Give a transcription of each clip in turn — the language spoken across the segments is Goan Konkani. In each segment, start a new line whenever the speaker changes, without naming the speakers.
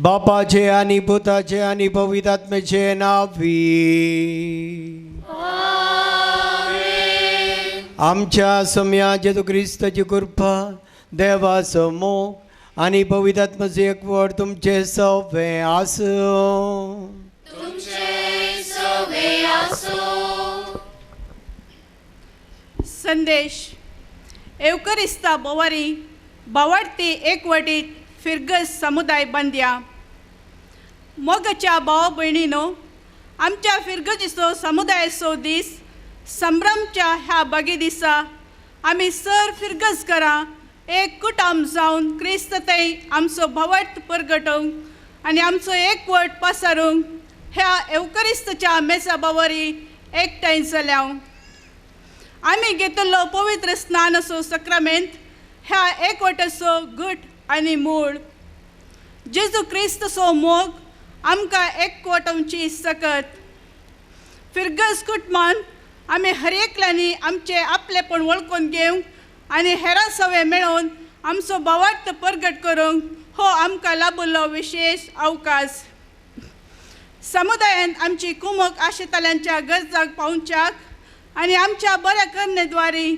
बापाचे आनी पुताचे आनी पवित्र आत्म्याचे नांवी आमच्या सम्या जेजू क्रिस्ताची कृपा देवाचो मोग आनी पवित्र आत्म्याचो एकवट तुमचे सवे आसूं.
संदेश एवकरिस्ता बोवारी बावडती एकवटीत फिरगज समुदाय बांदया. मोगाच्या भावा भयणीनो, आमच्या फिरगजीचो समुदायाचो दीस संभ्रमच्या ह्या बागी दिसा आमी सर फिरगज करा एक कुटुंब जावन क्रिस्त थंय आमचो भावार्थ परगटोवंक आनी आमचो एकवट पसारूंक ह्या एवकरिस्तच्या मेसा बावरी एकठांय जाल्या. आमी घेतिल्लो पवित्र स्नानाचो सक्रामेंत ह्या एकवटाचो घट आनी मूळ. जेजू क्रिस्तचो मोग आमकां एकवटोवची सकत. फिरगज कुटुंबान आमी हर एकल्यांनी आमचें आपलेपण वळखून घेवंक आनी हेरां सवे मेळोवन आमचो भावार्थ परगट करूंक हो आमकां लाबिल्लो विशेश अवकाश. समुदायान आमची कुमक आशेताल्यांच्या गरजाक पावच्याक आनी आमच्या बऱ्या करणे द्वारी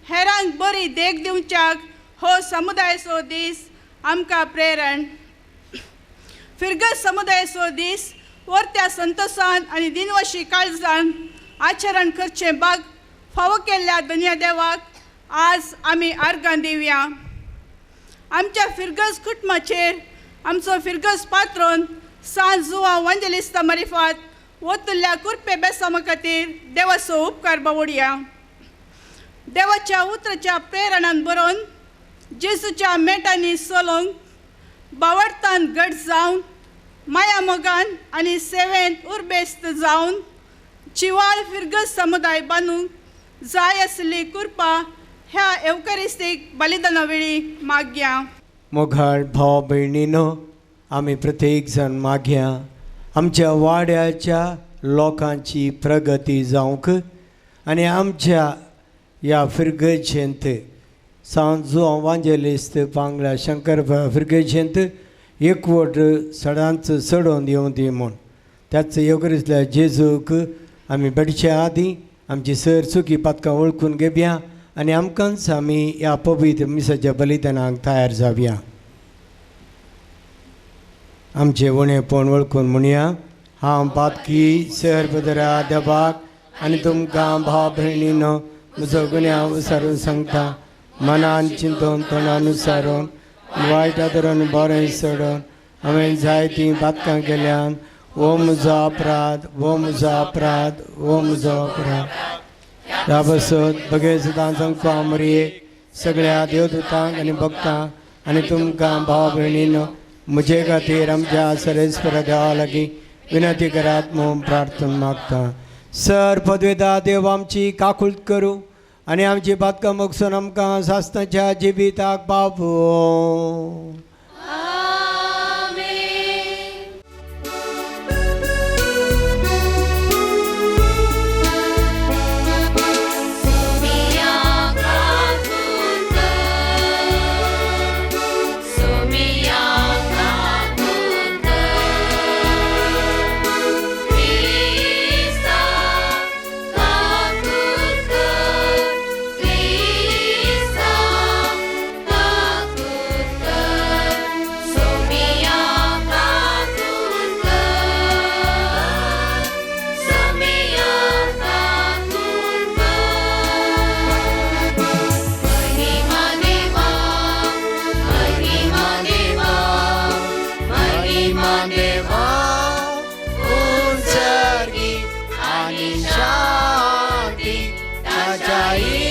हेरांक बरी देख दिवच्याक हो समुदायाचो दीस आमकां प्रेरण. फिरगज समुदायाचो दीस वर्त्या संतोशान आनी दिनवाशी काळजान आचरण करचें बाग फावो केल्ल्या दनया देवाक आज आमी आर्गां दिवया. आमच्या फिरगज कुटुंबाचेर आमचो फिरगज पात्रोन सांज जुवा वांजेलिस्ता मारिफात वतुल्ल्या कुरपे बेसामा खातीर देवाचो उपकार बावडया. देवाच्या उतराच्या प्रेरणान बरोवन जेजूच्या मेटांनी चलोवंक बावडतान घट जावन माया मोगान आनी सेवेंत उरबेस्त जावन जिवाळ फिरगज समुदाय बांदूंक जाय आसली कृपा ह्या एवकरिस्तीक बलिदाना वेळी मागया.
मोगाळ भाव भयणीनो, आमी प्रत्येक जाण मागया आमच्या वाड्याच्या लोकांची प्रगती जावंक आनी आमच्या ह्या फिरगजेंत सांत जुवांव वांजेलिस्त पांगळ्या शंकर फिरगजेंत एकवट सडांच चडोवन येवं दी म्हूण. त्याच एवकरिस्तल्या जेजूक आमी भेटच्या आदीं आमची सर चुकी पातकां वळखून घेवया आनी आमकांच आमी ह्या पवित्र मिसाच्या बलिदानाक तयार जावया. आमचें उणेपण वळखून म्हणया, हांव पातकी सर बदरा देवाक आनी तुमकां भाव भयणीनो म्हजो गुन्यांव विसरून सांगता. मनान चिंतून तोंडान विचारून वायट धरून बरें सोडून हांवें जायतीं पातकां केल्यान. हो म्हजो अपराध, हो म्हजो अपराध, हो म्हजो अपराध. ह्या बसत बगेर सुद्दां सांगपा मरयेक सगळ्या देवदूतांक आनी भक्तांक आनी तुमकां भाव भयणीनो म्हजे खातीर आमच्या सरेस्वर देवा लागीं विनंती करात म्हूण प्रार्थना मागता. सर पदवेदा देव आमची काकूळट करूं आनी आमची पातकां मोगसून आमकां सासणाच्या जिविताक पावोवं.
Bye.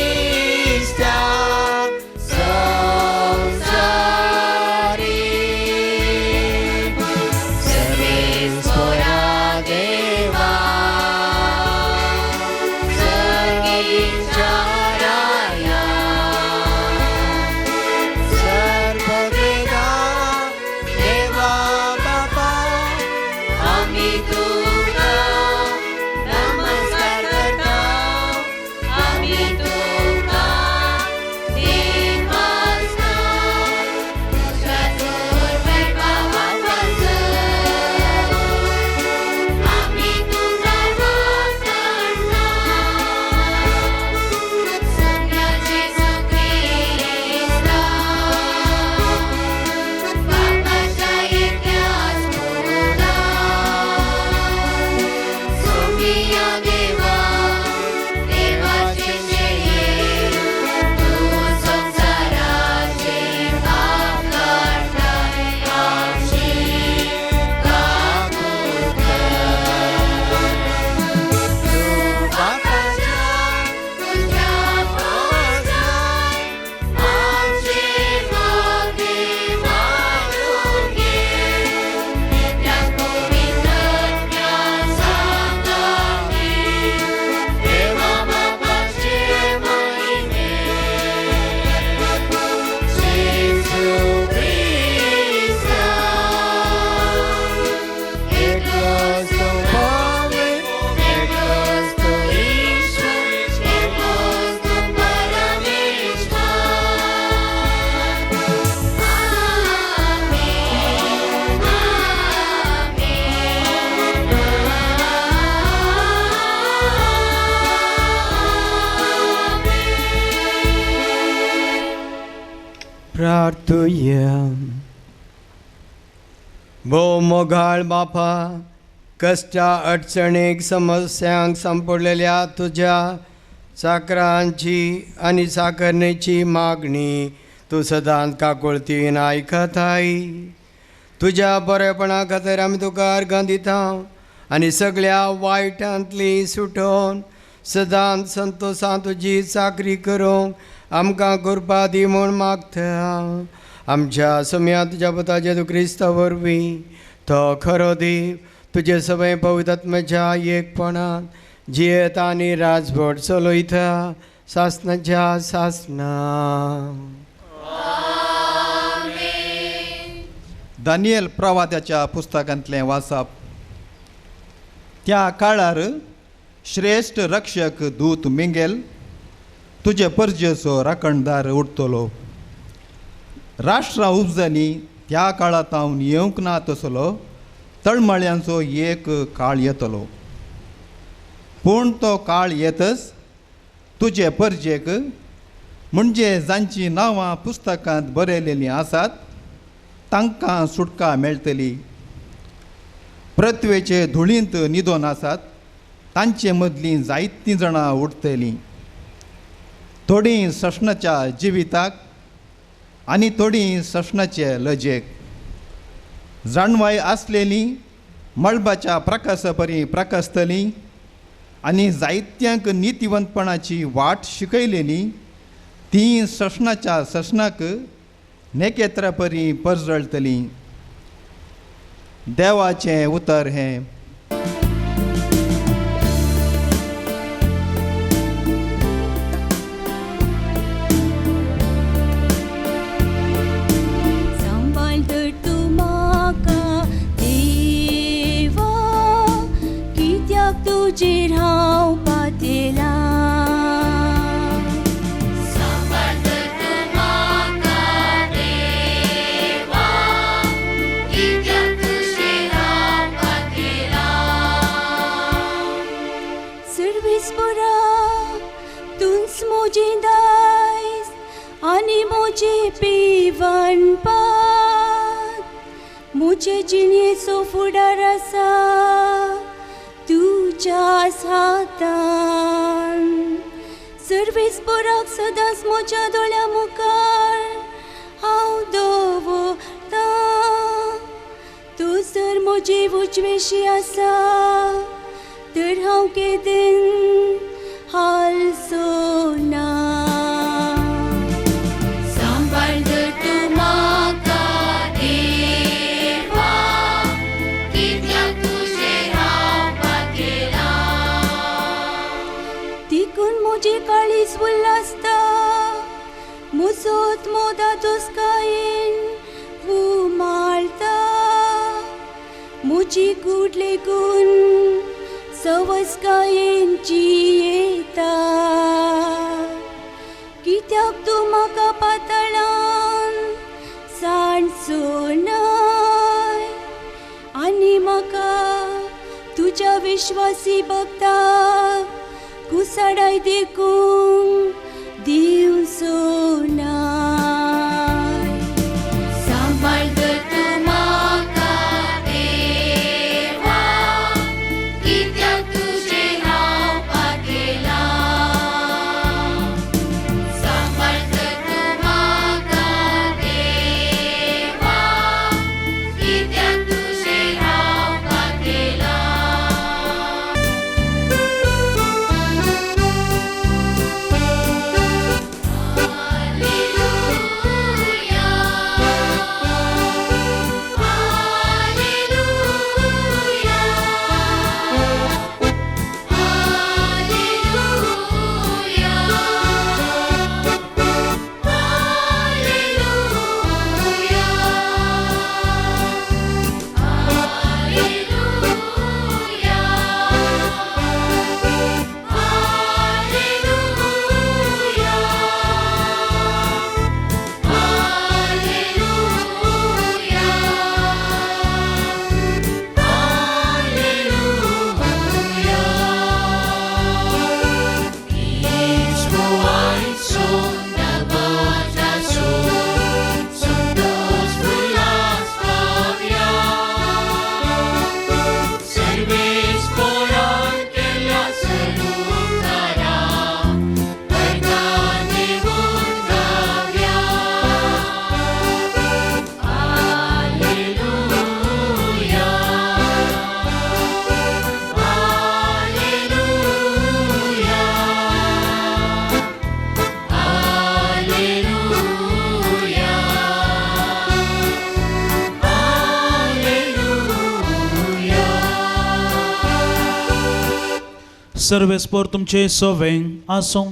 प्रार्थुया. भोव मोगाळ बापा, कश्टा अडचणीक समस्यांक सांपडलेल्या तुज्या चाकरांची आनी चाकरणेची मागणी तूं सदांच काकुळतीन आयकताय. तुज्या बरेपणा खातीर आमी तुका अर्गां दिता आनी सगळ्या वायटांतली सुटोवन सदांच संतोशान तुजी चाकरी करूंक आमकां कृपा दी म्हूण मागता. आमच्या सम्या तुज्या पुता जेजू क्रिस्ता वरवीं तो खरो देव तुजे सगळे पवित्र एकपणान जियेता आनी राजभट चलयता सासनाच्या सासना.
दानियल प्रवाद्याच्या पुस्तकांतलें वाचप. त्या काळार श्रेश्ठ रक्षक दूत मिंगेल तुजे परजेचो राखणदार उठतलो. राष्ट्रां उपजांनी त्या काळांत येवंक ना तसलो तळमळ्यांचो एक काळ येतलो. पूण तो काळ येतच तुजे परजेक म्हणजे जांचीं नांवां पुस्तकांत बरयलेलीं आसात तांकां सुटका मेळटली. पृथ्वेचे धुळींत न्हिदोन आसात तांचे मदलीं जायतीं जाणां उठतलीं. थोडीं सशणाच्या जिविताक आनी थोडीं सशणाचे लजेक. जाणवाय आसलेलीं मळबाच्या प्रकासा परी प्रकासतलीं आनी जायत्यांक नितिवंतपणाची वाट शिकयलेली तीं सशणाच्या सशणाक नेकेत्रा परी परजळटलीं. देवाचें उतर हें.
सांबाळ तर तूं म्हाका देवा, कित्याक तुजेर हांव पातेलां. म्हजें दायज आनी म्हजें पिवणपाक म्हजे जिणेचो फुडार आसा तुज्याच हातान. सर्वेस्पराक सदांच म्हज्या दोळ्यां मुखार हांव दवरतां. तूं जर म्हजी उजवेशी आसा तर हांव केदेन हालचो ना.
सांबाळ तर तूं म्हाका देवा, कित्याक तुजेर हांव पातेलां.
तिकून म्हजी काळीज उल्हासता, म्हजो आत्मो दादोसकायेन उमाळता. म्हजी कूड लेगून सवसकायेन जियेता. कित्याक तूं म्हाका पातळान सांडचो न्हय आनी म्हाका तुज्या विश्वासी भक्ताक कुसाडाय देखूंक दिवचो न्हय.
सांबाळ तर तूं म्हाका देवा, कित्याक तुजेर हांव पातेलां. सांबाळ तर तूं म्हाका देवा, कित्याक तुजेर हांव पातेलां. Alleluia.
सर्वेस्पोर तुमचे सोवें आसूं.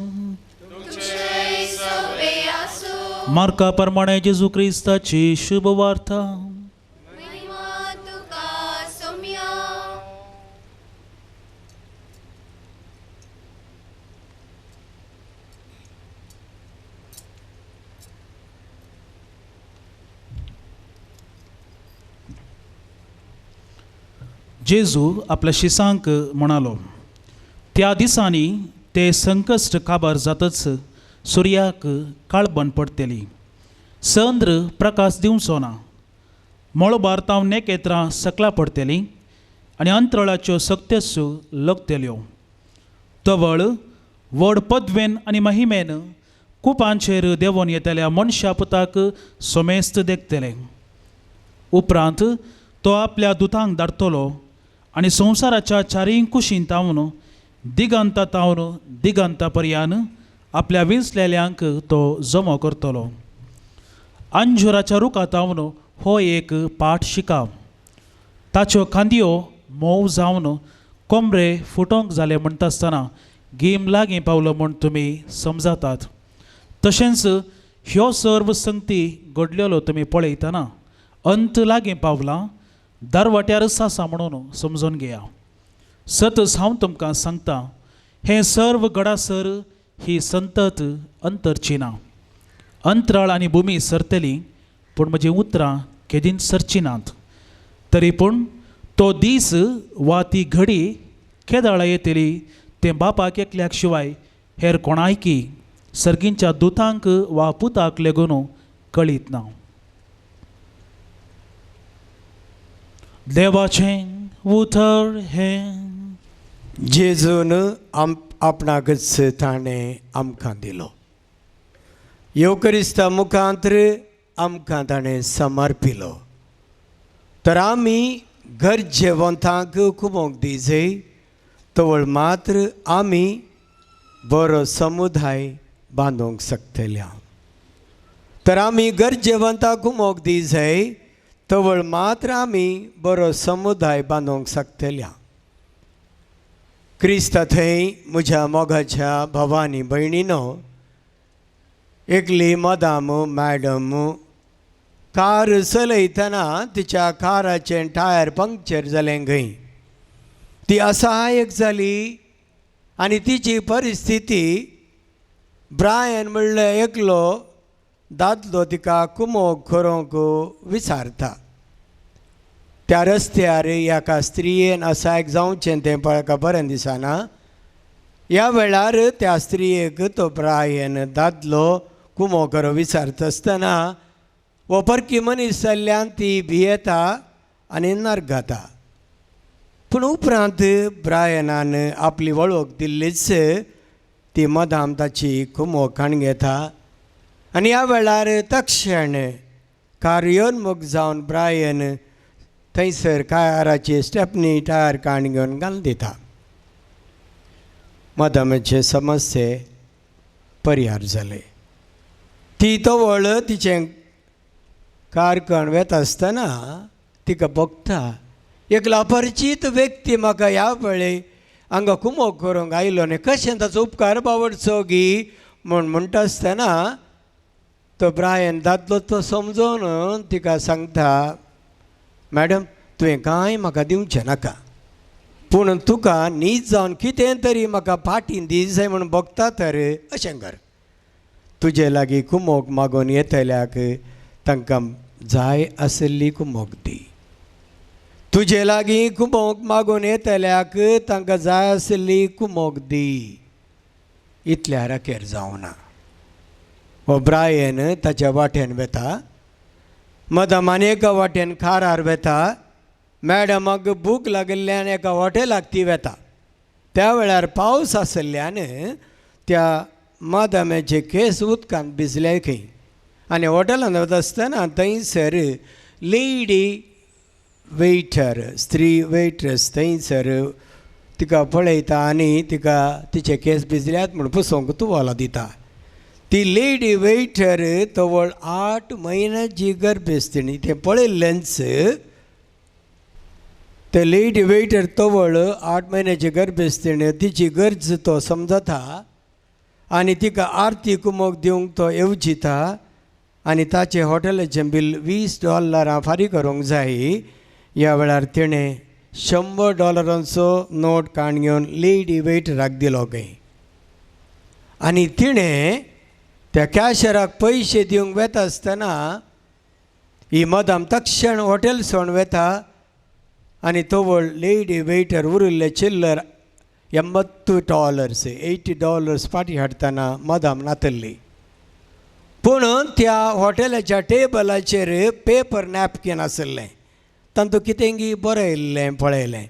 तुमचे सोबे आसूं.
मार्का प्रमाणे जेजू क्रिस्ताची शुभ वार्ता.
महिमा तुका सोम्या.
जेजू आपल्या शिसांक म्हणालो, त्या दिसांनी ते संकश्ट काबार जातच सुर्याक काळबण पडटली, चंद्र प्रकाश दिवचो ना, मळबार तावन नेकेत्रां सकला पडटलीं आनी अंतराळाच्यो सक्त्यो लगतल्यो. तवळ व्हड पदवेन आनी महिमेन कुपांचेर देंवोन येतल्या मनशा पुताक सोमेस्त देखतले. उपरांत तो आपल्या दुतांक धाडटलो आनी संवसाराच्या चारीय कुशीन तावन दिगंता तावन दिगंता पर्यान आपल्या विंचलेल्यांक तो जमो करतलो. अंजुराच्या रुखा तावन हो एक पाठ शिका. ताच्यो खांदयो मोव जावन कोमरे फुटोंक जाले म्हणटा आसतना गीम लागीं पावलो म्हूण तुमी समजातात. तशेंच ह्यो सर्व संगती घडलेलो तुमी पळयतना अंत लागीं पावला, दरवाट्यारच आसा म्हणून समजून घेया. सतच हांव तुमकां सांगता, हें सर्व घडासर ही संतत अंतरची ना. अंतराळ आनी भुमी सरतली, पूण म्हजीं उतरां केदींच सरची नात. तरी पूण तो दीस वा ती घडी केदाळा येतली तें बापाक एकल्याक शिवाय हेर कोणायकी सर्गींच्या दुतांक वा पुताक लेगून कळीत ना. देवाचें उतर हें.
जेजून आपणाकच ताणें आमकां दिलो, येवक्रिस्ता मुखांत्र आमकां ताणें समर्पिलो. तर आमी गरजेवंतांक खुबोंक दिजय, तवळ मात्र आमी बरो समुदाय बांदूंक शकतल्या. तर आमी गरजेवंतांक खुबोंक दिजय, तवळ मात्र आमी बरो समुदाय बांदूंक शकतल्या. क्रिस्ता थंय म्हज्या मोगाच्या भावानी भयणीनो, एकली मदाम मॅडम कार चलयतना तिच्या काराचें टायर पंक्चर जालें खंय. ती असहायक जाली आनी तिची परिस्थिती ब्रायन म्हणल्यार एकलो दादलो तिका कुमोक करूंक विचारता. त्या रस्त्यार एका स्त्रियेन असहायक जावचें तें पळका बरें दिसना. ह्या वेळार त्या स्त्रियेक तो ब्रायन दादलो कुमो करो विचारता आसतना हो परकी मनीस जाल्ल्यान ती भियेता आनी नरगाता. पूण उपरांत ब्रायनान आपली वळख दिल्लीच ती मदाम ताची कुमो काण घेता आनी ह्या वेळार तक्षण कार्योन्मुख जावन ब्रायन थंयसर काराची स्टेपनी टायर काण घेवन घालून दिता. मदामाचे समस्ये परिहार जाले. ती तवळ तिचें कारकण वेता आसतना तिका भोगता एकलो अपरिचीत व्यक्ती म्हाका ह्या वेळे हांगा कुमोक करूंक आयलो न्ही, कशें ताचो उपकार बावडचो गी म्हूण म्हणटा आसतना तो ब्रायन दादलो तो समजून तिका सांगता, मॅडम तुवें कांय म्हाका दिवचें नाका, पूण तुका न्हीद जावन कितें तरी म्हाका फाटीं दी जाय म्हूण भोगता तर अशें कर. तुजे लागीं कुमोक मागून येतल्याक तांकां जाय आशिल्ली कुमोक दी. तुजे लागीं कुमोक मागून येतल्याक तांकां जाय आशिल्ली कुमोक दी. इतल्या राखेर जावना. हो ब्रायन ताच्या वाटेन वेता, मदाम आनी एका वाटेन कारार वेता, मॅडमाक भूक लागिल्ल्यान एका हॉटेलाक ती वेता. त्या वेळार पावस आशिल्ल्यान त्या मदामाचे केस उदकांत भिजले खंय आनी हॉटेलांत वता आसतना थंयसर लेडी वेटर, स्त्री वेट्रस थंयसर तिका पळयता आनी तिका तिचे केस भिजल्यात म्हूण पुसोंक तुवालो दिता. ती लेडी वेटर तवळ 8 म्हयन्याची गर्भेस्तिणी तें पळयल्लेंच ते लेडी वेटर तवळ 8 म्हयन्याची गर्भेस्तीण तिची गरज तो समजता आनी तिका आर्थीक कुमोक दिवंक तो येवजिता आनी ताचें हॉटेलाचें बील $20 फारीक करूंक जाय. ह्या वेळार तिणें $100 नोट काण घेवन लेडी वेटराक दिलो खंय आनी तिणें त्या कॅशराक पयशे दिवंक वेता आसतना ही मदाम तक्षण हॉटेल सोडून वेता आनी तवळ लेडी वेटर उरिल्ले चिल्लर $80 $80 फाटीं हाडटना मदाम नातल्ली. पूण त्या हॉटेलाच्या टेबलाचेर पेपर नॅपकीन आशिल्लें, तातूंत कितेंगी बरयल्लें पळयलें.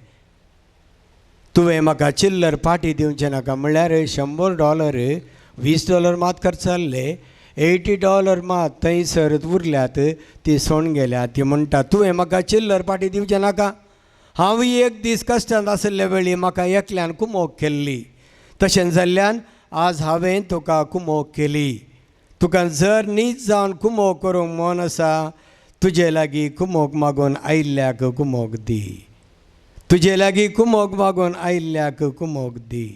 तुवें म्हाका चिल्लर पाटी दिवचें नाका म्हणल्यार $100 $20 मात खर्च जाल्ले, $80 मात थंयसर उरल्यात, ती सोडून गेल्या. ती म्हणटा तुवें म्हाका चिल्लर पाटी दिवचें नाका, हांव एक दीस कश्टांत आशिल्ले वेळी म्हाका एकल्यान कुमोक केल्ली, तशें जाल्ल्यान आज हांवें तुका कुमोक केली. तुका जर नीज जावन कुमोक करूंक मन आसा तुजे लागीं कुमोक मागून आयिल्ल्याक कुमोक दी, तुजे लागीं कुमोक मागून आयिल्ल्याक कुमोक दी.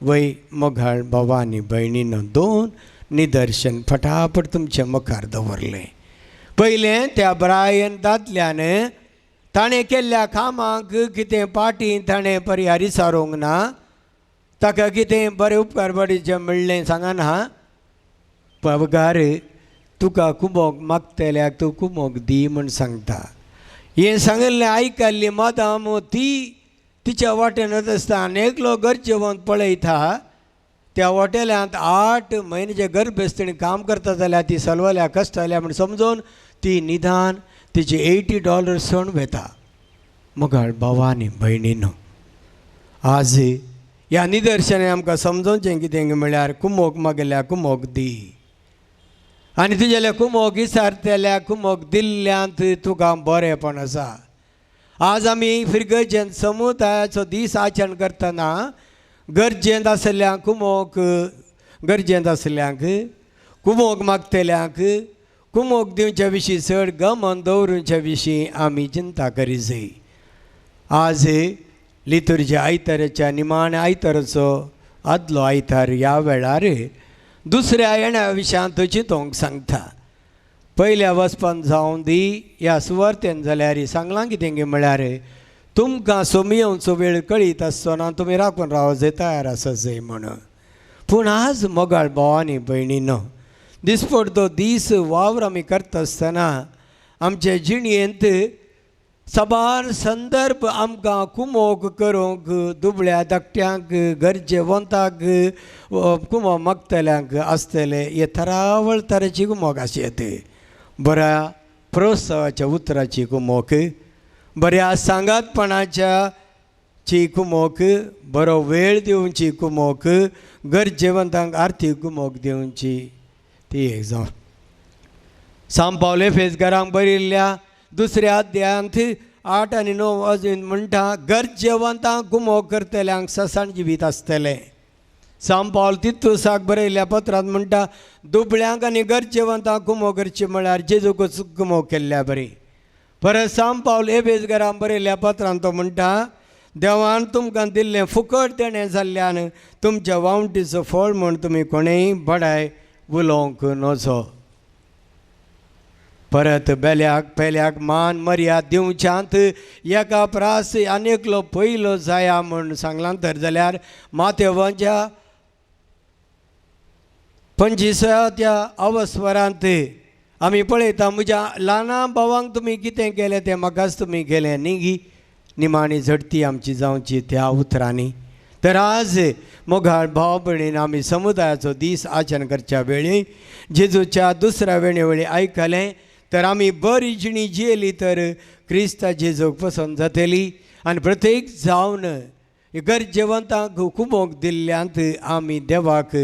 वय मोगाळ भावा आनी भयणीनो, 2 निदर्शन फटाफट तुमचे मुखार दवरलें. पयलें त्या ब्रायन दादल्यान ताणें केल्ल्या कामाक कितें पाटी ताणें परिहारी सारूंक ना, ताका कितें बरें उपकार बडीचें म्हणलें सांगना. पगार तुका कुमोक मागतल्याक तूं कुमोक दी म्हूण सांगता. हें सांगिल्लें आयकल्ली मदाम ती तिच्या वाटेन वता आसतना आनी एकलो गरजेवंत पळयता त्या हॉटेलांत 8 म्हयन्याचे गर्भेस्तीण काम करता जाल्यार ती सलवल्या कश्टल्या म्हूण समजून ती निदान तिची $80 सोडून वेता. मोगाळ भावा आनी भयणीनो, आज ह्या निदर्शनान आमकां समजोवचें कितें म्हळ्यार कुमोक मागल्या कुमोक दी आनी तुजेल्या कुमोक विचारतल्या कुमोक दिल्ल्यांत तुका बरेंपण आसा. आज आमी फिरगर्जेंत समुदायाचो दीस आचरण करतना गरजेंत आशिल्ल्यांक कुमोक, गरजेंत आशिल्ल्यांक कुमोक मागतल्यांक कुमोक दिवच्या विशीं चड गमन दवरूच्या विशीं आमी चिंता करी जाय. आज लितुर्जे आयताराच्या निमाण्या आयताराचो आदलो आयतार ह्या वेळार दुसऱ्या येण्या विशयांत चिंतूंक सांगता. पयल्या वचपान जावन दी ह्या सुवार्तेन जाल्यार सांगलां कितें म्हळ्यार तुमकां सोमयेवचो वेळ कळीत आसतना तुमी राखून रावचे तयार आसा जाय म्हणून. पूण आज मोगाळ भाव आनी भयणीनो, दिसपडतो दीस वावर आमी करता आसतना आमचे जिणेंत साबार संदर्भ आमकां कुमोक करूंक दुबळ्या धाकट्यांक गरजेवंताक कुमोक मागतल्यांक आसतले हे थरावळ तरेची कुमोक आसयेत. बऱ्या प्रोत्साहाच्या उतराची कुमोक, बऱ्या सांगातपणाच्या ची कुमोक, बरो वेळ दिवची कुमोक, गरजेवंतांक आर्थीक कुमोक दिवची ती एक जावन. सांपावले एफेसकारांक बरयल्ल्या दुसऱ्या अध्यायांत 8 आनी 9 अजून म्हणटा गरजेवंतांक कुमोक करतल्यांक ससाण जिवीत आसतलें. सांपावल तितुसाक बरयल्ल्या पत्रांत म्हणटा दुबळ्यांक आनी गरजेवंतांक कुमोक करची म्हळ्यार जेजूकच कुमोक केल्ल्या बरी. परत सांपावल एफेसकारांक बरयल्ल्या पत्रांत तो म्हणटा देवान तुमकां दिल्लें फुकट देणें जाल्ल्यान तुमच्या वावटीचो फळ म्हूण तुमी कोणेय बडाय उलोवंक नजो. परत बेल्याक पेल्याक मान मर्याद दिवच्यांत एका प्रास आनी एकलो पयलो जाया म्हूण सांगलां तर जाल्यार माथेवाच्या 25व्या अवस्वरांत आमी पळयता म्हज्या ल्हाना भावांक तुमी कितें केलें तें म्हाकाच तुमी केलें न्ही गी. निमाणी झडती आमची जावची त्या उतरांनी. तर आज मोगाळ भाव भयणीन आमी समुदायाचो दीस आचरण करच्या वेळी जेजूच्या दुसऱ्या वेळे वेळी आयकलें तर आमी बरी जिणी जियेली तर क्रिस्ता जेजूक पसंत जातली आनी प्रत्येक जावन गरजेवंतांक कुमोक दिल्ल्यांत आमी देवाक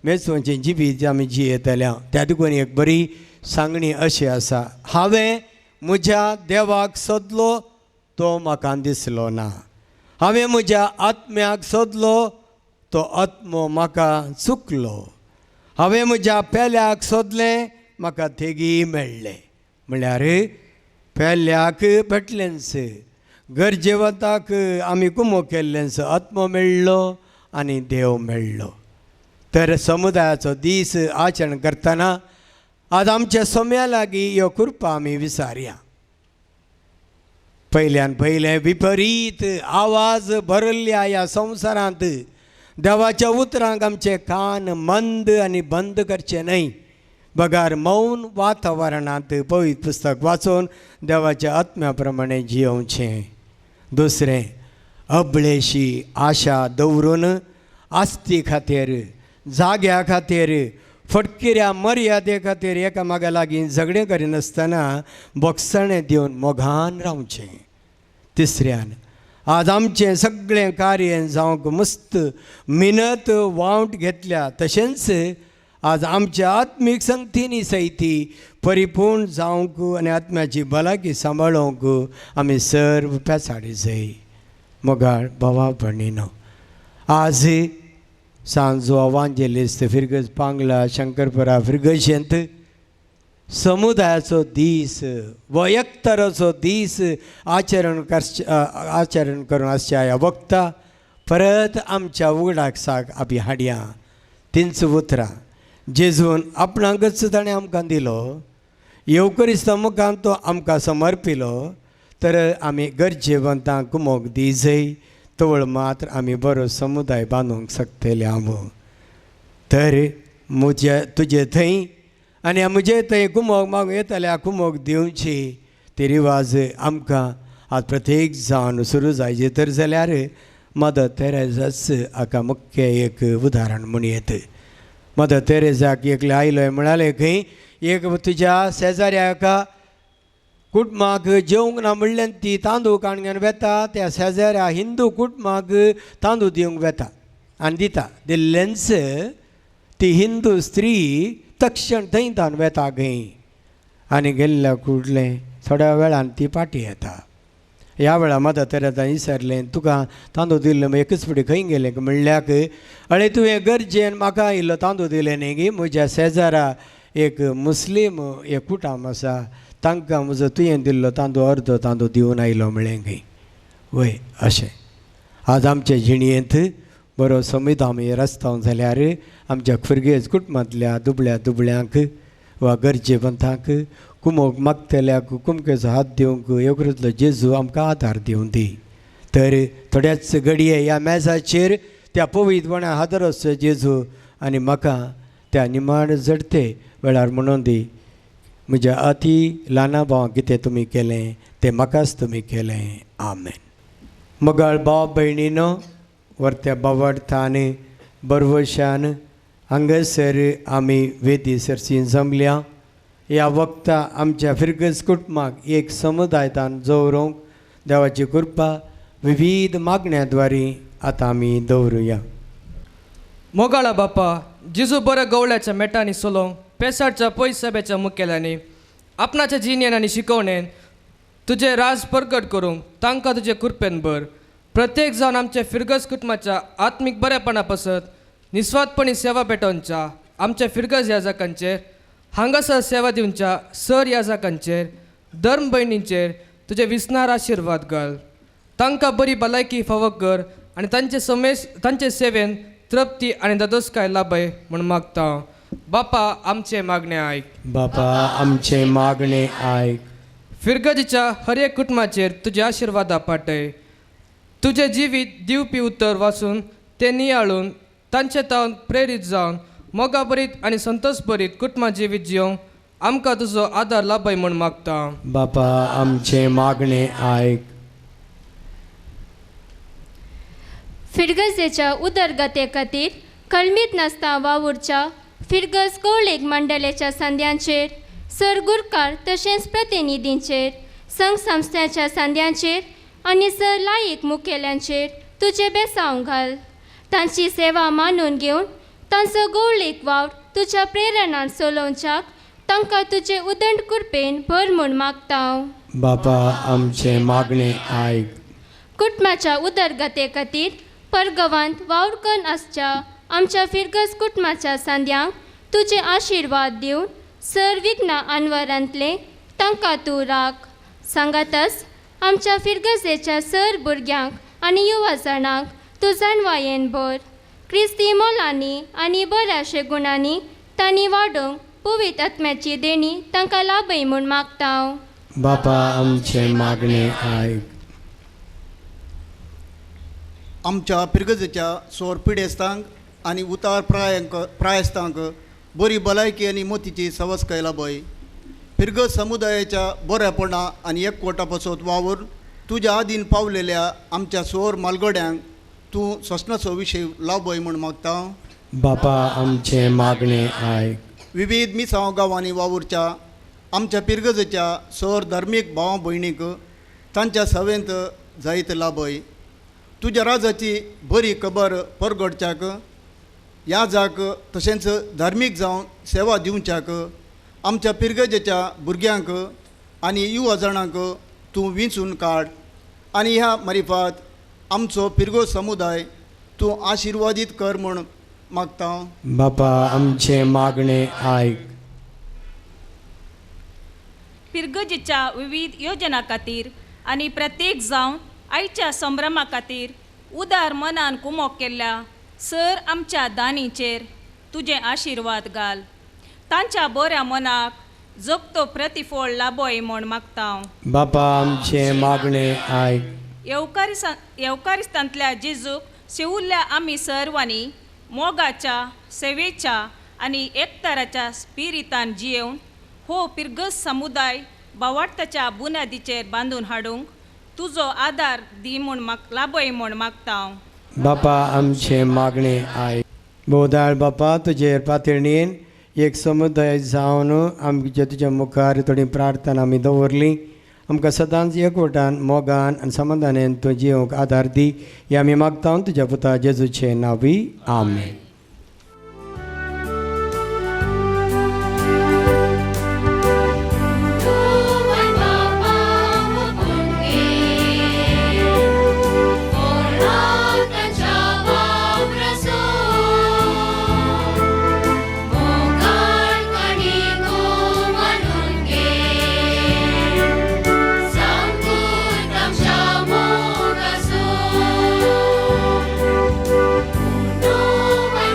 मेजोवचें जिवीत आमी जियेतल्या. त्या देखून एक बरी सांगणी अशी आसा, हांवें म्हज्या देवाक सोदलो तो म्हाका दिसलो ना, हांवें म्हज्या आत्म्याक सोदलो तो आत्मो म्हाका चुकलो, हांवें म्हज्या पेल्याक सोदलें म्हाका थेगी मेळ्ळें. म्हणल्यार पेल्याक पेटलेंच, गरजेवंताक आमी कुमो केल्ल्यांचो आत्मो मेळ्ळो आनी देव मेळ्ळो. तर समुदायाचो दीस आचरण करतना आज आमच्या सोम्या लागीं ह्यो कृपा आमी विसारया. पयल्यान पयलें विपरीत आवाज भरिल्ल्या ह्या संवसारांत देवाच्या उतरांक आमचे कान मंद आनी बंद करचे न्हय, बगार मौन वातावरणांत पवित्र पुस्तक वाचून देवाच्या आत्म्या प्रमाणे जियोवचें. दुसरें, अबळेशी आशा दवरून आस्ती खातीर, जाग्या खातीर, फटकिऱ्या मर्यादे खातीर एकामेका लागीं झगडें करिनासतना बोगसणें दिवन मोगान रावचें. तिसऱ्यान, आज आमचें सगळें कार्य जावंक मस्त मिनत वावट घेतल्या तशेंच आज आमच्या आत्मीक संगतीनी सयती परिपूर्ण जावंक आनी आत्म्याची भलायकी सांबाळूंक आमी सर्व पेसाडी जाय. मोगाळ भावा भयणीनो, आज सांजो अवांजेलिस्त फिरगज पांगला शंकरपुरा फिरगजेंत समुदायाचो दीस व एकतराचो दीस आचरण आचरण करून आसच्या ह्या वक्ता परत आमच्या उगडाक साक आमी हाडया. तींच उतरां जेजून आपणाकच ताणें आमकां दिलो, येवकरिस्ता मुखान तो आमकां समर्पिलो, तर आमी गरजेवंतांक कुमोक दी जय तवळ मात्र आमी बरो समुदाय बांदूंक शकतले हांव. तर म्हजे तुजे थंय आनी म्हजे थंय कुमोक मागूं येतल्या कुमोक दिवची ती रिवाज आमकां आज प्रत्येक जावन सुरू जायचे तर जाल्यार मदर तेरेजाच हाका मुख्य एक उदाहरण म्हूण येत. मदर तेरेजाक एकले आयलो म्हणाले खंय एक तुज्या शेजाऱ्याका कुटुंबाक जेवंक ना म्हणल्यान ती तांदूळ काण घेवन वेता, त्या शेजाऱ्या हिंदू कुटुंबाक तांदूळ दिवंक वेता आनी दिता दिल्लेंच ती हिंदू स्त्री तक्षण थंय तावन वेता खंय आनी गेल्ल्या कुडलें थोड्या वेळान ती पाटी येता. ह्या वेळार मदर तेरेजान विचारलें तुका तांदूळ दिल्लो एकच फुडें खंय गेलें म्हणल्याक अळे तुवें गरजेन म्हाका इल्लो तांदूळ दिलें न्ही गी, म्हज्या शेजारा एक मुस्लीम एक कुटाम आसा तांकां म्हजो तुवें दिल्लो तांदूळ अर्दो तांदूळ दिवन आयलो म्हळें खंय. वय अशें आज आमचे जिणयेंत बरो समुदाय आमी रस्ताव जाल्यार आमच्या फिरगेज कुटुंबांतल्या दुबळ्या दुबळ्यांक वा गरजेवंतांक कुमोक मागतल्याक कुमकेचो हात दिवंक येवकृतलो जेजू आमकां आदार दिवं दी. तर थोड्याच घडये ह्या मेजाचेर त्या पवित्रपणा हादर आसचो जेजू आनी म्हाका त्या निमाण जडते वेळार म्हणून दी म्हज्या अती ल्हाना भावांक कितें तुमी केलें तें म्हाकाच तुमी केलें. आमेन. मोगाळ भाव भयणीनो, वर्त्या बावडतान बरवशान हांगासर आमी वेदी सरशी जमल्या. ह्या वक्ता आमच्या फिरगज कुटुंबाक एक समुदायतान दवरूंक देवाची कृपा विविध मागण्या द्वारे आतां आमी दवरुया.
मोगाळा बापा, जेजू बऱ्या गवळ्याच्या मेटांनी सोलोंक पेसाडच्या पयसभेच्या मुखेल्यांनी आपणाच्या जिणेन आनी शिकवणेन तुजें राज परगट करूंक तांकां तुजे कृपेन भर. प्रत्येक जावन आमच्या फिरगज कुटुंबाच्या आत्मीक बरेपणा पासत निस्वार्थपणी सेवा पेटोवच्या आमच्या फिरगज याजकांचेर, हांगासर सेवा दिवच्या सर याजकांचेर, धर्म भयणींचेर तुजे विसनार आशिर्वाद घाल. तांकां बरी भलायकी फावो कर आनी तांचे समेस तांचे सेवेन तृप्ती आनी दादोसकाय लाभय म्हूण मागता. बापा आमचें मागणें आयक.
बापा आमचें मागणें आयक.
फिरगजीच्या हर एक कुटुंबाचेर तुजे आशिर्वादा पाटय. तुजें जिवीत दिवपी उतर वाचून तें नियाळून तांचे तावन प्रेरीत जावन मोगाभरीत आनी संतोशभरीत कुटुंबा जिवीत जियोंक आमकां तुजो आदार लाभय म्हूण मागता.
बापा आमचें मागणें आयक.
फिरगजेच्या उदरगते खातीर कलमीत नासता वावुरच्या फिरगज कौळीक मंडळाच्या सांद्यांचेर, सर गुरकार तशेंच प्रतिनिधींचेर, संघ संस्थांच्या सांद्यांचेर आनी सर लायक मुखेल्यांचेर तुजें बेसांव घाल. तांची सेवा मानून घेवन तांचो गौळीक वावर तुज्या प्रेरणान चलोवच्याक तांकां तुजे उदंड कृपेन भर म्हूण मागता.
बापा आमचें मागणें आयक.
कुटुंबाच्या उदरगते खातीर परगवांत वावर करून आसच्या आमच्या फिरगज कुटुंबाच्या सांद्यांक तुजे आशिर्वाद दिवन सर विघ्ना आनवरांतले तांकां तूं राख. सांगातच आमच्या फिरगजेच्या सर भुरग्यांक आनी युवा जाणांक तूं जाणवायेन भर. क्रिस्ती मोलांनी आनी बऱ्याशे गुणांनी तांणी वाडोवंक पवित्र आत्म्याची देणी तांकां लाभय म्हूण मागता.
बापा आमचें मागणें आयक.
आमच्या पिरगजेच्या सोर पिडेस्तांक आनी उतार प्रायस्तांक बरी भलायकी आनी मोतीची सवसकाय लाभय. फिरगज समुदायाच्या बऱ्यापणा आनी एकवटा पासत वावर तुज्या आदीन पावलेल्या आमच्या सोर मालगड्यांक तूं सोसणाचो विशय लाभय म्हूण मागता.
बापा आमचें मागणें आयक.
विविध मिसांव गांवांनी वावुरच्या आमच्या पिरगजेच्या सोर धार्मीक भाव भयणीक तांच्या सवेंत जायत लाभय. तुज्या राजाची बरी खबर परगडच्याक ह्या जाक तशेंच धार्मीक जावन सेवा दिवच्याक आमच्या पिरगजेच्या भुरग्यांक आनी युवा जाणांक तूं विंचून काड आनी ह्या मारिफात आमचो पिरगो समुदाय तूं आशिर्वादीत कर म्हूण मागता.
बापा आमचें मागणें आयक.
पिरगजेच्या विविध योजना खातीर आनी प्रत्येक जावन आयच्या संभ्रमा खातीर उदार मनान कुमोक केल्ल्या सर आमच्या दानीचेर तुजें आशिर्वाद घाल. तांच्या बऱ्या मनाक जगतो प्रतिफळ लाभय म्हूण मागता.
बापा आमचें मागणें आयक.
येवकारिस्तांतल्या जेजूक सेवुल्ल्या आमी सर्वांनी मोगाच्या सेवेच्या आनी एकताराच्या स्पिरितान जियेवन हो पिरगज समुदाय बावार्थाच्या बुन्यादीचेर बांदून हाडूंक तुजो आदार दी म्हूण लाभय म्हूण मागता.
बापा आमचें मागणें आयक. बोदाळ बापा तुजेर पातळणेन एक समुदाय जावन आमच्या तुज्या मुखार थोडी प्रार्थना आमी दवरली. आमकां सदांच एकवटान मोगान आनी समाधानान तूं जिवंक आदार दी हे आमी मागता तुज्या पुता जेजूचें नांवी. आमेन.
No.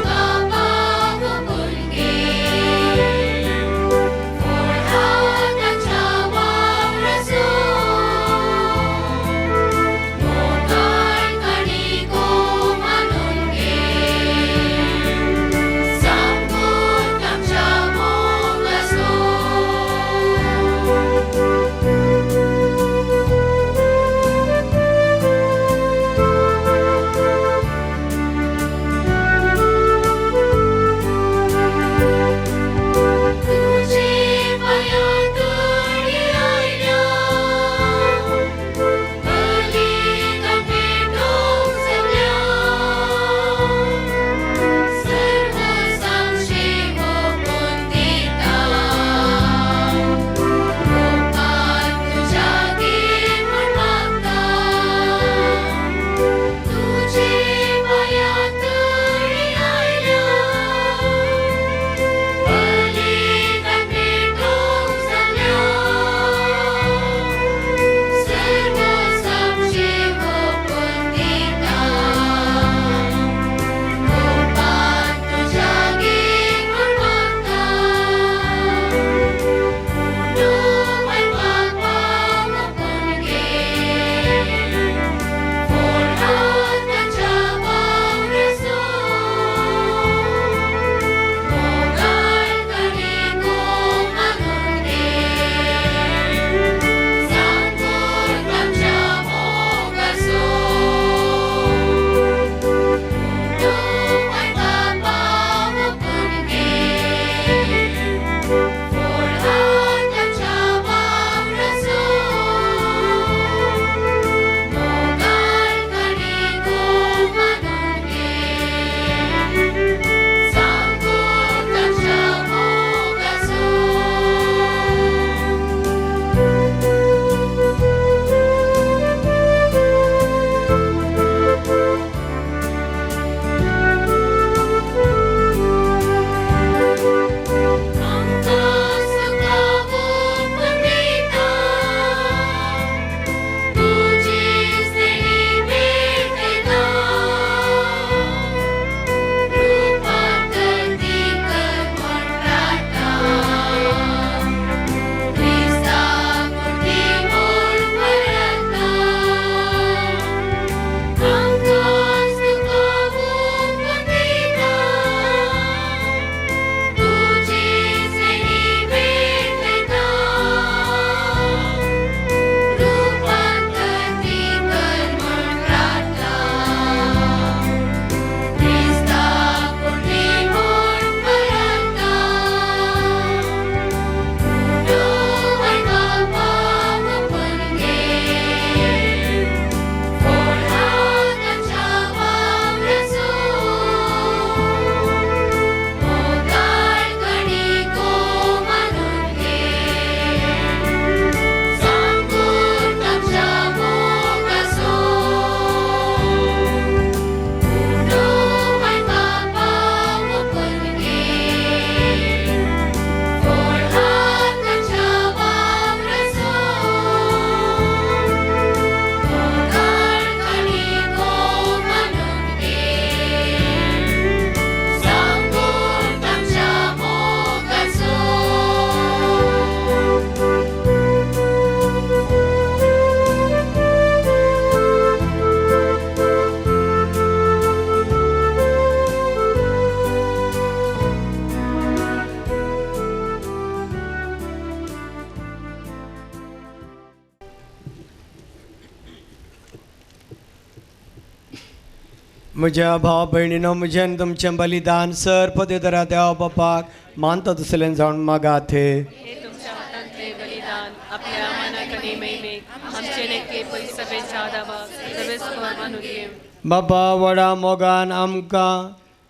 म्हज्या भाव भयणीनो, म्हजें तुमचें बलिदान सर पदवेधरा देवा बापाक मानता तसलें जावन मागात.
हे तुमच्या हातांतले बलिदान आपल्या मनाक आनी महिमेक आमचे लेखे परिसभेच्या दावाक सवेस्पर मानून घे.
बाबा व्हडा मोगान आमकां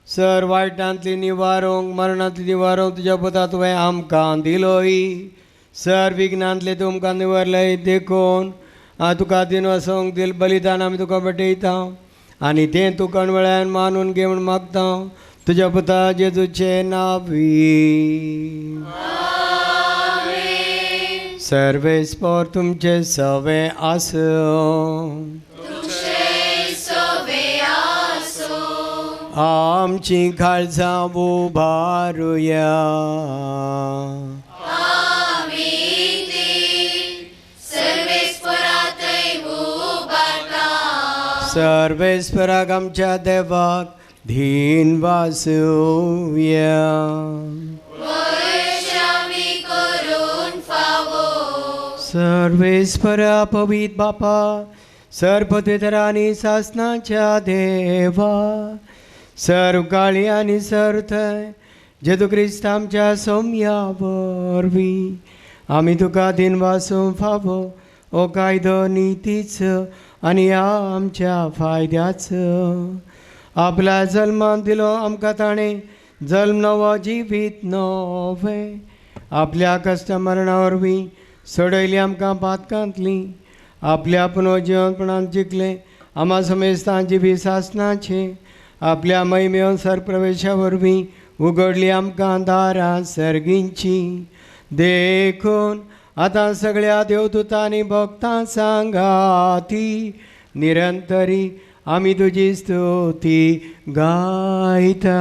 सर वायटांतली निवारूंक मरणांतली निवारूंक तुज्या पुता तुवें आमकां दिलोय. सर विघ्नांतले तुमकां निवारले देखून तुका दिनवासूंक दिल बलिदान आमी तुका भेटयता आनी तें तूं कणवेळान मानून घे म्हूण मागता तुज्या पुता जेजूचे नांवी. सर्वेस्पर तुमचे सवे आसूं. आमची काळजां उबारुया. सर्वेस्पराक आमच्या देवाक धीन वासुया. सर्वेस्परा पवित्र बापा, सर्वपवित्र आनी सासनाच्या देवा, सर्व काळी आनी सर्व थंय जेजू क्रिस्त आमच्या सोम्या वरवीं आमी तुका दिनवासूंक फावो हो कायदो नितीच आनी ह्या आमच्या फायद्याचो. आपल्या जल्मान दिलो आमकां ताणें जल्म नवो जिवीत नवें, आपल्या कश्ट मरणा वरवीं सोडयली आमकां पातकांतली, आपल्या पुनर्जिवनपणान जिखलें आमा समेस्तां जिवी सासनाचें, आपल्या महिमेवन सरप्रवेशा वरवीं उगडली आमकां दारां सर्गींची. देखून आतां सगळ्या देवदूतांनी भक्तां सांगाती निरंतरी आमी तुजी स्तुती गायता.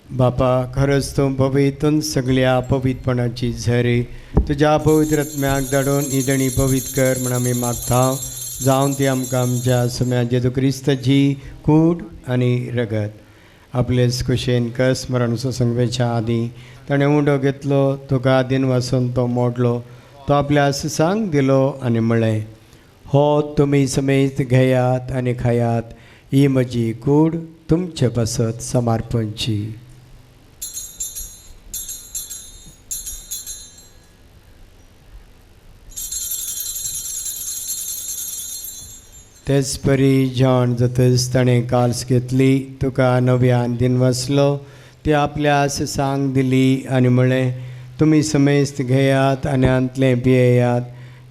बापा खरंच तूं पवित्र सगळ्या पवित्रपणाची झरी तुज्या पवित्र आत्म्याक धाडून ही देणी पवित्र कर म्हूण आमी मागता. जावन ती आमकां आमच्या सुम्या जेजू क्रिस्ताची कूड आनी रगत आपलेच कुशेन कस मरण सोंसंगवेच्या आदीं ताणें उंडो घेतलो, तुका दिनवासून तो मोडलो, तो आपल्या सुसांक दिलो आनी म्हळें, हो तुमी समेत घेयात आनी खायात, ही म्हजी कूड तुमचे पासत समर्पणची. तेच परी जेवण जातच ताणें काल्स घेतली, तुका नव्यान दिनवासलो, ती आपल्या सुसांक दिली आनी म्हळें, तुमी समेस्त घेयात आनी हांतलें पियेयात,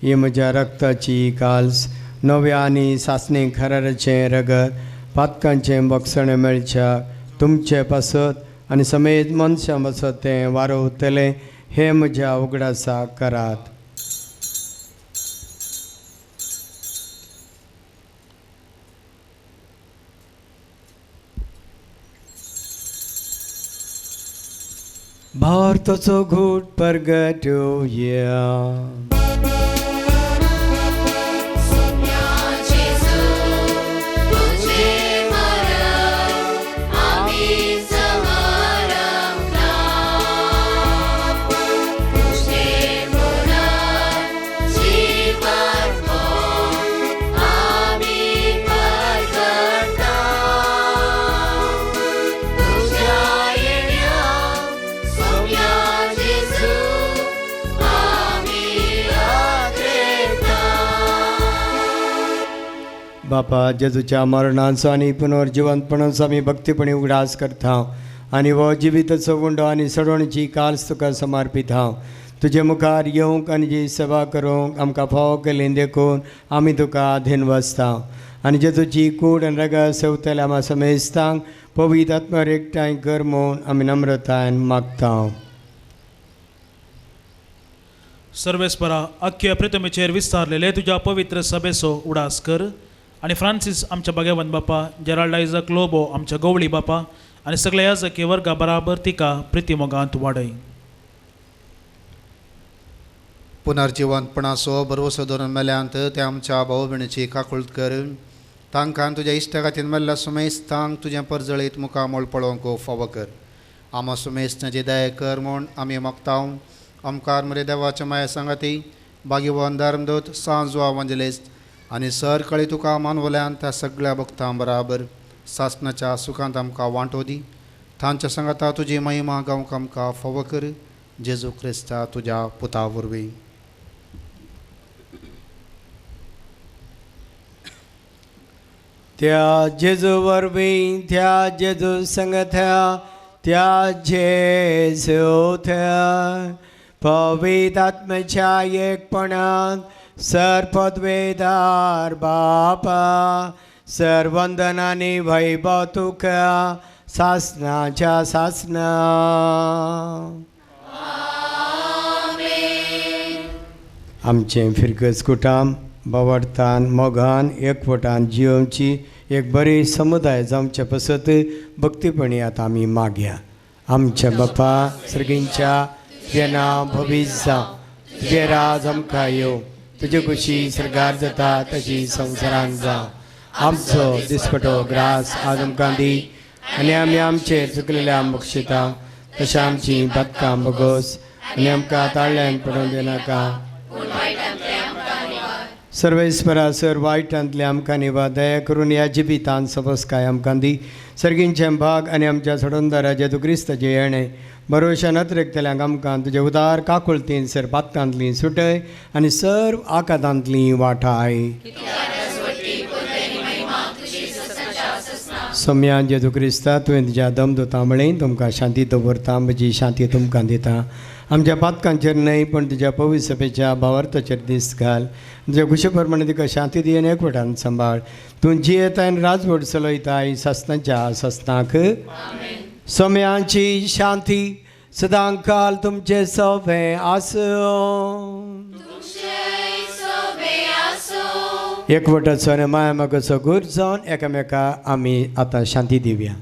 ही म्हज्या रक्ताची काल्स नव्या आनी सासणे खराराचें रगत पातकांचें बक्षणें मेळच्या तुमचे पासत आनी समेत मनशां पासत तें वारोवतलें, हें म्हज्या उगडासाक करात. भारताचो घूट परगटोया.
Sonia Gesù, ami.
बापा जेजूच्या मरणाचो आनी पुनर्जिवंतपणाचो आमी भक्तीपणी उगडास करता आनी हो जिविताचो गुंडो आनी सडवणीची काल्स तुका समर्पीत हांव। तुजे मुखार येवंक आनी जी सेवा करूंक आमकां फावो केली देखून आमी तुका धेनवसता आनी जेजूची कूड आनी रगत सेवतल्या आमा समेस्तांक पवित्र आत्म्यार एकठांय कर म्हूण आमी नम्रतायेन मागता।
सर्वेस्परा अख्ख्या प्रितमेचेर विस्तारलेले तुज्या पवित्र सभेचो उडास कर आनी फ्रांसीस आमच्या भाग्यवंत बापा, जेराल्ड आयजक लोबो आमच्या गवळी बापा आनी सगळ्या याजकी वर्गा बराबर तिका प्रितीमोगांत वाडय।
पुनर्जिवंतपणाचो भरवसो धरून मेल्यांत ते आमच्या भाव भयणीची काकूळत कर, तांकां तुज्या इश्टा खातीर मेल्ल्या सुमेस्तांक तुजें परजळीत मुखामळ पळोवंक फावो कर। आमा सुमेस्तांची दया कर म्हूण आमी मागता। आमकार मरे देवाच्या माया सांगाती भाग्यवान धर्मदूत सांजवा वांजलेस्त आनी सर कळी तुका मानवल्यान त्या सगळ्या भक्तां बराबर सासणाच्या सुखांत आमकां वांटो दी। तांच्या सांगाता तुजी महिमा गावंक आमकां फावो कर, जेजू क्रिस्ता तुज्या पुता वरवीं।
त्या जेजू वरवीं, त्या जेजू संगत्या, त्या जेजू त्या पवित्र आत्म्याच्या एकपणान सर पदवेदार बापा सर वंदनानी वैभव तुका सासनाच्या सासना। आमचें फिरगज कुटाम बावडतान मोगान एकवटान जियोवची एक बरी समुदाय जावचे पसत भक्तीपणी आतां आमी मागया। आमच्या बापा सर्गींच्या तुजें नांव भवीस जावं, तुजें राज आमकां येवं, तुजे खुशी सरकार जाता तशी संवसारांत जावं। आमचो दिसपटो ग्रास आज आमकां दी आनी आमी आमचेर चुकलेल्या बक्षिता तशें आमची बदकां बगोस आनी आमकां ताळ्यान पडोवन दिनाका। सर्वेस्परा सर वायटांतले आमकां निवा दया करून ह्या जिवितांत सबसकाय आमकां दी। सर्गींचें भाग आनी आमच्या सोडोनदारा जेजू क्रिस्ताचें येणें भरोश्यान अतिरेकतल्यांक आमकां तुजे उदार काकुळतीन सर पातकांतली सुटय आनी सर्व आकादांतली वाठाय। सोम्यान जेजू क्रिस्ता तुवें तुज्या दमदुता म्हळें तुमकां शांती दवरता, म्हजी शांती तुमकां दिता। आमच्या पातकांचेर न्हय पण तुज्या पवित्र सभेच्या भावार्थाचेर दीस घाल, तुज्या खुशे प्रमाणे तुका शांती दी आनी एकवटान सांबाळ। तूं जियेता आनी राजवट चलयताय सासनाच्या सासनाक। सोम्यांची शांती सदांकाल तुमचे सोबें आसूं। एकवटाचो आनी माया मोगाचो गूर जावन एकामेका आमी आतां शांती दिवया।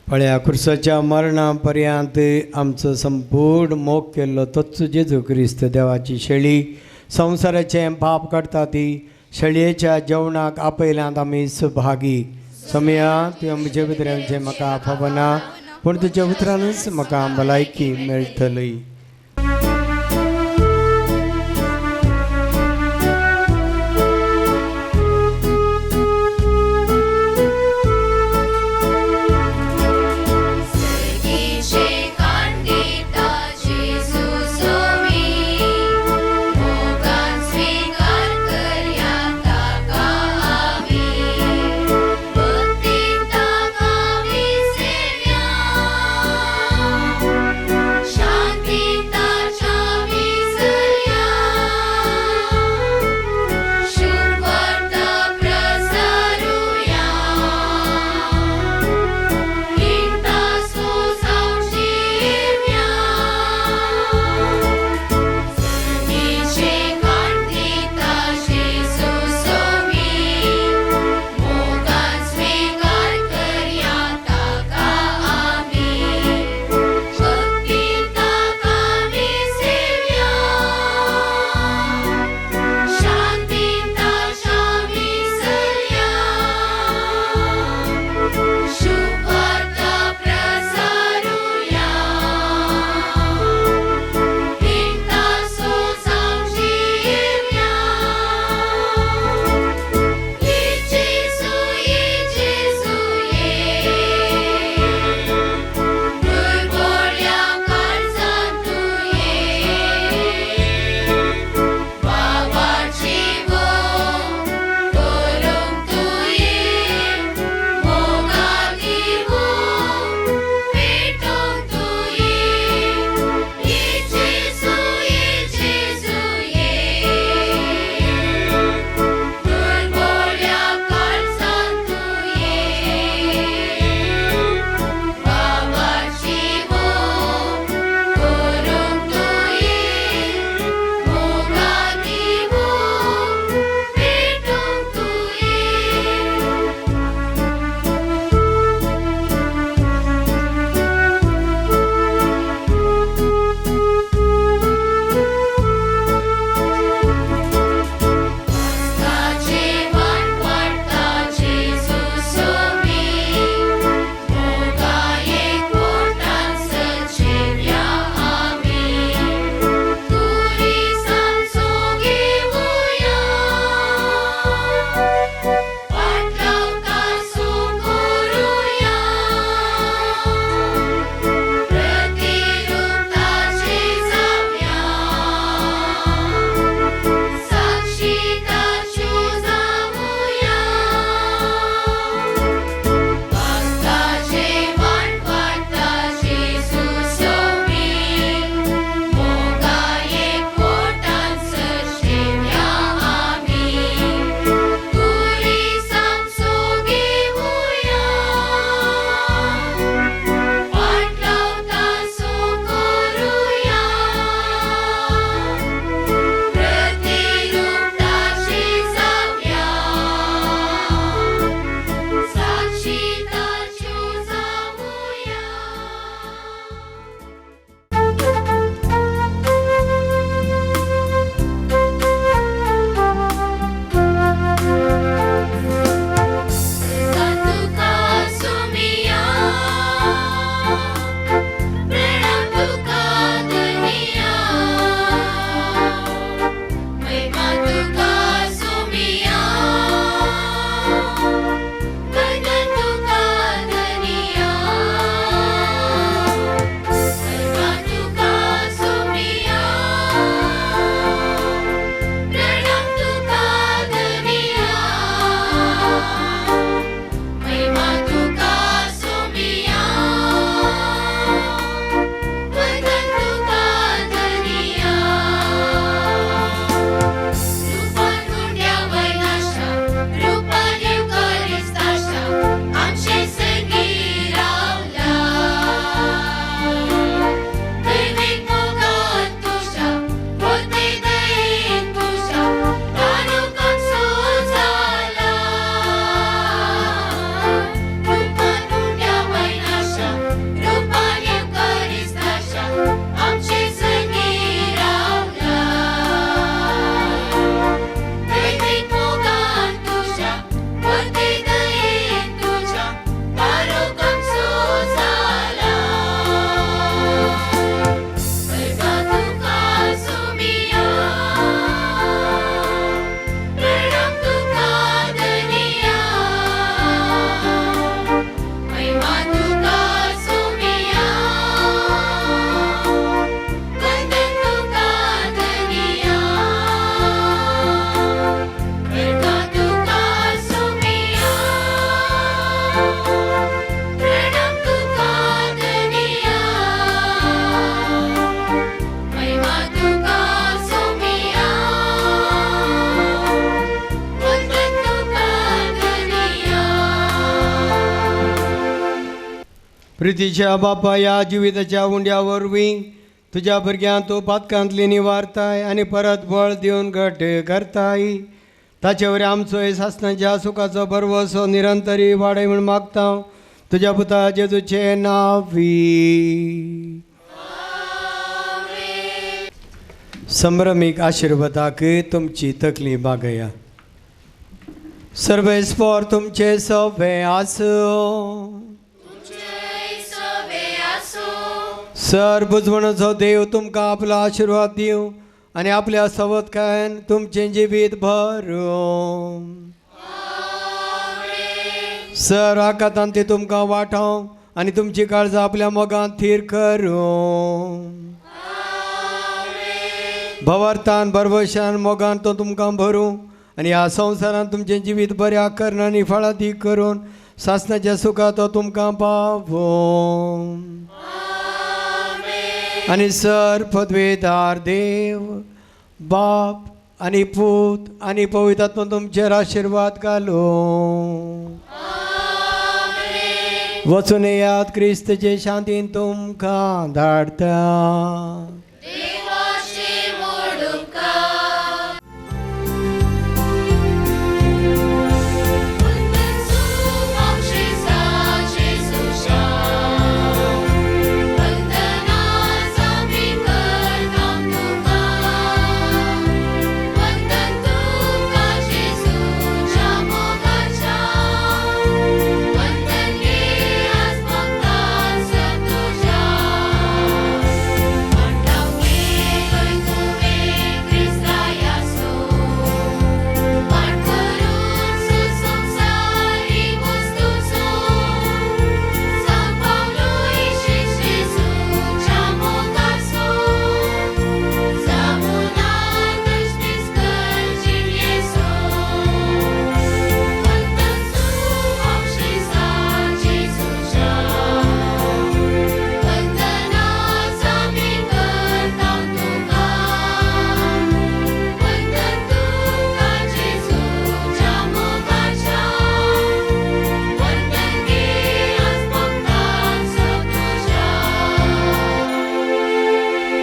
पळया खुर्साच्या मरणा पर्यंत आमचो संपूर्ण मोग केल्लो तोच जेजू क्रिस्त देवाची शेळी संवसाराचें पाप काडटा ती शेळयेच्या जेवणाक आपयल्यांत आमी सुभागी। समया तुवें म्हजे भितर येवचें म्हाका फावना पूण तुज्या उतरानूच म्हाका भलायकी मेळटली।
शांती तुका सोमिया, वंदन तुका धनिया, परबा तुका सोमिया, प्रणाम तुका धनिया, महिमा तुका सोमिया, वंदन तुका धनिया. रुपान गुंड्या वैनाशा, रुपान येवकारिस्ताशा, आमचे संगी रावला. दैवीक मोगान तुज्या, होते दयेन तुज्या, तारूक आमचो जाला. रुपान गुंड्या वैनाशा, रुपान येवकारिस्ताशा, आमचे संगी रावला. दैवीक मोगान तुज्या, होते दयेन तुज्या, तारूक आमचो जाला. परबा तुका सोमिया, प्रणाम तुका धनिया, महिमा तुका सोमिया, वंदन तुका धनिया, परबा तुका सोमिया, प्रणाम तुका धनिया, महिमा तुका सोमिया, वंदन तुका धनिया.
प्रितीच्या बापा, ह्या जिविताच्या उंड्या वरवीं तुज्या भुरग्यांक तूं पातकांतली निवारताय आनी परत बळ दिवन घट करताय. ताचे वरवीं आमचो सासणाच्या सुखाचो भरवसो निरंतरी वाडय म्हूण मागता तुज्या पुता जेजूचे नांवी. संभ्रमीक आशिर्वादाक तुमची तकली बागया. सर्वेस्पोर तुमचे सवे आसूं. सर बुजवणचो देव तुमकां आपलो आशिर्वाद दिवं आनी आपल्या सवतकायेन तुमचें जिवीत भरूं. सर आकांतान ती तुमकां वाटावं आनी तुमची काळजां आपल्या मोगान थीर करूं. भवार्थान भरवशान मोगान तो तुमकां भरूं आनी ह्या संवसारांत तुमचें जिवीत बऱ्या कर्ण आनी फळादीक करून सासणाच्या सुखा तो तुमकां पावों. आनी सर पदवेदार देव बाप आनी पूत आनी पवित्र आत्मा तुमचेर आशिर्वाद घालूं. वचून येयात, क्रिस्तचे शांतीन तुमकां धाडटा.